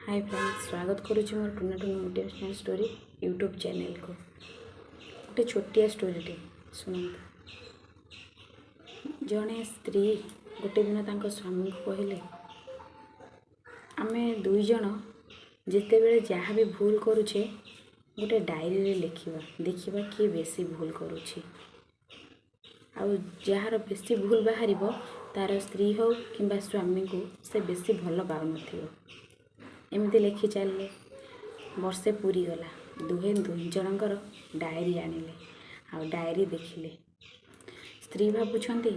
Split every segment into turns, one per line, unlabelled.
High friends, ସ୍ୱାଗତ କରୁଛି ମୋର Tuna Tunu motivational story YouTube ଚ୍ୟାନେଲ୍କୁ। ଗୋଟେ ଛୋଟିଆ ଷ୍ଟୋରିଟେ ଶୁଣନ୍ତୁ। ଜଣେ ସ୍ତ୍ରୀ ଗୋଟେ ଦିନ ତାଙ୍କ ସ୍ୱାମୀଙ୍କୁ କହିଲେ, ଆମେ ଦୁଇ ଜଣ ଯେତେବେଳେ ଯାହା ବି ଭୁଲ କରୁଛେ ଗୋଟେ ଡାଏରୀରେ ଲେଖିବା, ଦେଖିବା କିଏ ବେଶୀ ଭୁଲ କରୁଛି। ଆଉ ଯାହାର ବେଶୀ ଭୁଲ ବାହାରିବ ତା'ର ସ୍ତ୍ରୀ ହେଉ କିମ୍ବା ସ୍ୱାମୀଙ୍କୁ ସେ ବେଶୀ ଭଲ ପାଉନଥିବ। ଏମିତି ଲେଖି ଚାଲିଲେ। ବର୍ଷେ ପୁରିଗଲା। ଦୁହେଁ ଦୁଇ ଜଣଙ୍କର ଡାଏରୀ ଆଣିଲେ ଆଉ ଡାଏରୀ ଦେଖିଲେ। ସ୍ତ୍ରୀ ଭାବୁଛନ୍ତି,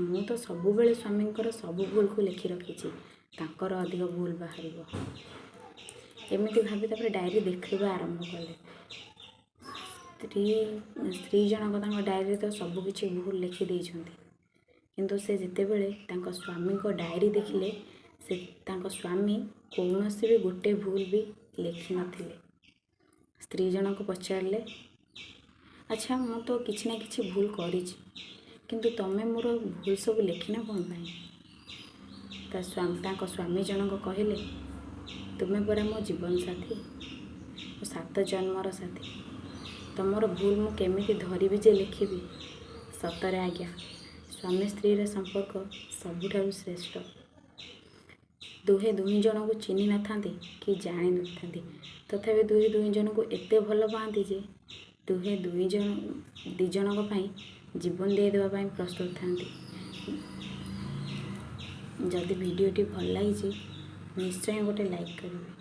ମୁଁ ତ ସବୁବେଳେ ସ୍ୱାମୀଙ୍କର ସବୁ ଭୁଲକୁ ଲେଖି ରଖିଛି, ତାଙ୍କର ଅଧିକ ଭୁଲ ବାହାରିବ। ଏମିତି ଭାବି ତାପରେ ଡାଏରୀ ଦେଖିବା ଆରମ୍ଭ କଲେ। ସ୍ତ୍ରୀ ଜଣକ ତାଙ୍କ ଡାଏରୀରେ ତ ସବୁକିଛି ଭୁଲ ଲେଖି ଦେଇଛନ୍ତି, କିନ୍ତୁ ସେ ଯେତେବେଳେ ତାଙ୍କ ସ୍ୱାମୀଙ୍କ ଡାଏରୀ ଦେଖିଲେ, ସେ ତାଙ୍କ ସ୍ୱାମୀ କୌଣସି ବି ଗୋଟେ ଭୁଲ ବି ଲେଖିନଥିଲେ। ସ୍ତ୍ରୀ ଜଣକ ପଚାରିଲେ, ଆଚ୍ଛା, ମୁଁ ତ କିଛି ନା କିଛି ଭୁଲ କରିଛି, କିନ୍ତୁ ତମେ ମୋର ଭୁଲ ସବୁ ଲେଖିନ କ'ଣ ପାଇଁ? ତା ସ୍ୱାମୀ ତାଙ୍କ ସ୍ୱାମୀ ଜଣକ କହିଲେ, ତୁମେ ପରା ମୋ ଜୀବନସାଥୀ, ମୋ ସାତ ଜନ୍ମର ସାଥୀ। ତମର ଭୁଲ ମୁଁ କେମିତି ଧରିବି ଯେ ଲେଖିବି? ସତରେ ଆଜ୍ଞା, ସ୍ୱାମୀ ସ୍ତ୍ରୀର ସମ୍ପର୍କ ସବୁଠାରୁ ଶ୍ରେଷ୍ଠ। ଦୁହେଁ ଦୁହିଁ ଜଣଙ୍କୁ ଚିହ୍ନି ନଥାନ୍ତି କି ଜାଣିନଥାନ୍ତି, ତଥାପି ଦୁହେଁ ଦୁହିଁ ଜଣଙ୍କୁ ଏତେ ଭଲ ପାଆନ୍ତି ଯେ ଦୁହେଁ ଦୁଇ ଜଣ ଦୁଇ ଜଣଙ୍କ ପାଇଁ ଜୀବନ ଦେଇଦେବା ପାଇଁ ପ୍ରସ୍ତୁତ ଥାନ୍ତି। ଯଦି ଭିଡ଼ିଓଟି ଭଲ ଲାଗିଛି, ନିଶ୍ଚୟ ଗୋଟେ ଲାଇକ୍ କରିବେ।